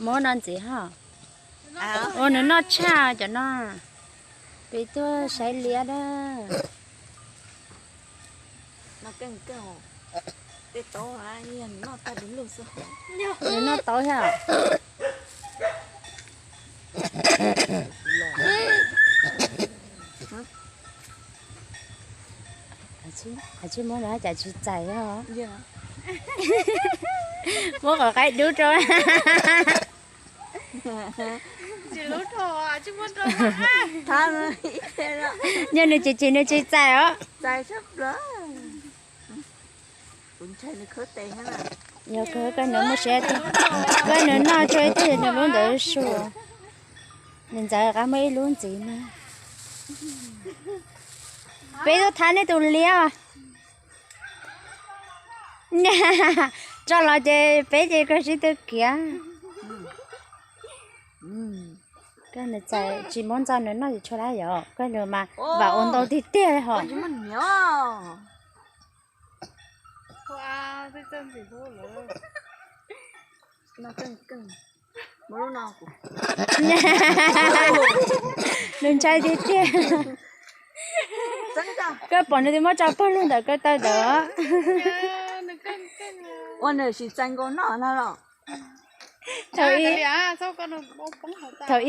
Muab no ntxiv ho. Ua nws noj tshaj cov no. Peb tuaj saib liab na. Nws noj taub thiab. Hais tsis muab no cas tsis txais os. Muab qhov qaib dub rau. Nyob nws tsis tsis nws tsis txais os. Yog kawg koj nws muaj siab tiag, koj nws noj tsuag tiag nws lub ntawd su. Nws ntxawv qab muaj ib lub ntxiv na. Peb tuaj thab nej tus liab. Tso los ces peb ces koj sib tw kiav. Koj nws txais tsis muab ntxo nws noj tsis tshua dab yom, koj nws mas vam ua ntau tiag tiag li hos. Nws ntshai tiag tiag. Koj pom nws twb muab tso pag lug ntawm koj taw ntawd. Ua nws tsis txais nkaus noj no los. Thaum ub, thaum ub, thaum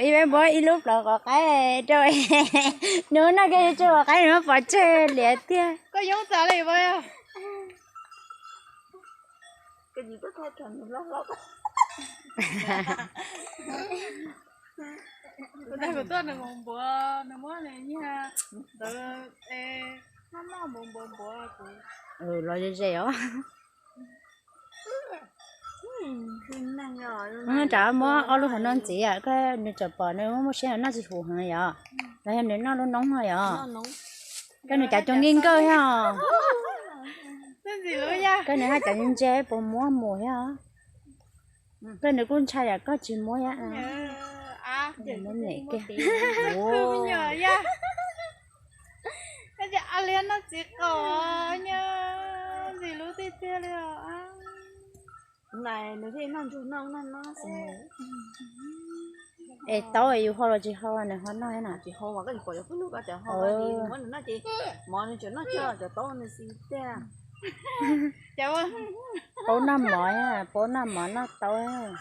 ub peb muab ib lub plawv qhov qaib rau nws noj, koj yuav tsum qhov qaib nws muab pov tseg liam tiag. Los ze ze os. Rov muab ob lub hauv no ntxiv, koj nws tseem pom nws muaj siab noj tsis huv heev yom. Los yog nws noj lub noob no yom. Koj nws cav cov nkij nkawj thiab os. Koj nws haj cav ntse puas muab mus thiab os. Koj nws kuj ntshai yam koj tsis muab thiab. Muab nyem kiag. Liab noj txiv qaum, nyob ntxim hlub tiag tiag li os. Es taub yus hau los tsis hau nws ho noj na. Paub noj mov, paub noj mov noj taub.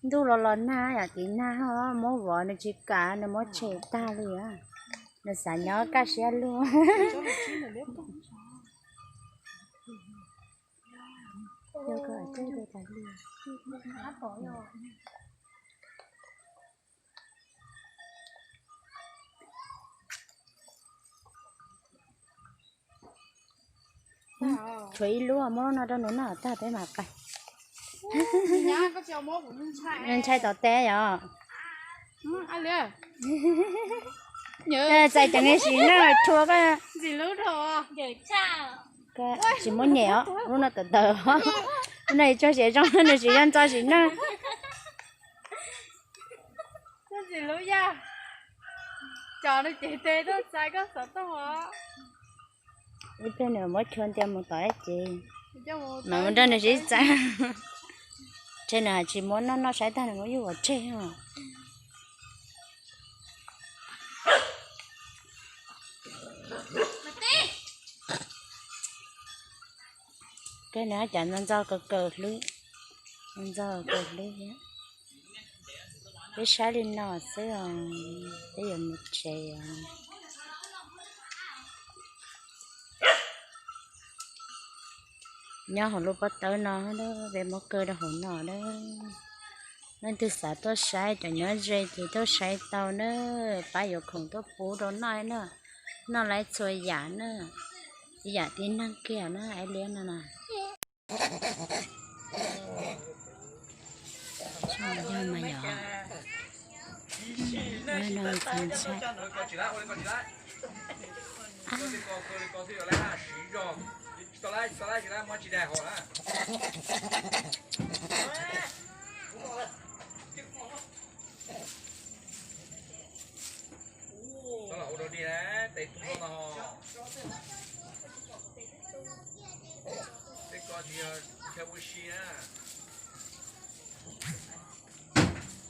Ntuj los los nag yom, tiv nag ho muab vov nws tsis kam, nws muab tshem tag li. Nws xav nyob kaj siab luag. Tshuav ib lub, muab lub no rau nws noj tag peb mam pais. Nws ntshai tom teb yom. Txais cov niag sim neej rhua koj. Tsis muab nyem os, lub no tawv tawv. Lub no tsuag siav zoo, nws siv zog ntxo sim neej. Ib pliag nws muab chua ntia mus tom ib ces, mas ua rau nws sib txawv. Ntshe nws tsis muab noj, noj saib tag nws muab yuj ua tseg os. Koj nws cas ntxo ntxo kaw kaw hlwb, ntxo kaw hlwb thiab. Peb saib li no xwb os, peb yuav mus tsev os. Nyob hauv lub pob tawb no, peb muab kaw rau hauv no na. Leej twg xav tuaj saib cov nyob ze ces tuaj saib tau na, pab yuav khoom tuaj pub rau noj na. Noj laib txhua yam na, yam tib neeg kiag na, ib liab no na. Yog mas yog. Tes tub no, tej ko tsis yog chaw ua si na.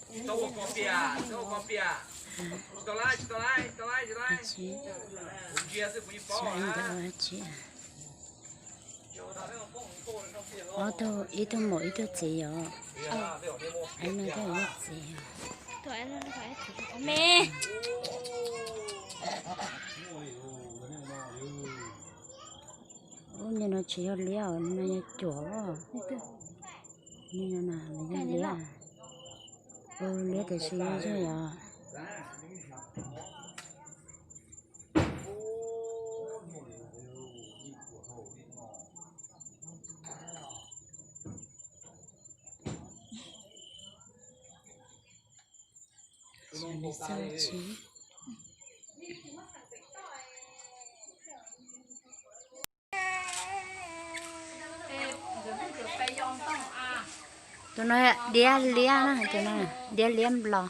Tsis tau ua koj piam, tsis tau ua koj piam. Tsis tau laiv, tsis tau laiv, tsis tau laiv, tsis tau laiv. Kuv ntsia xwb kuv yeej paub na. Ob tug, ib tug muam ib tug txiv yom. Ib no twb yog ib txiv. Ub, nim no tsis yog liab os, nim no yog cuam os. Nim no na, yog liab. Ub, liab tiam sis yog yog yom. Tus no diab liab na, tus no diab liab nplos.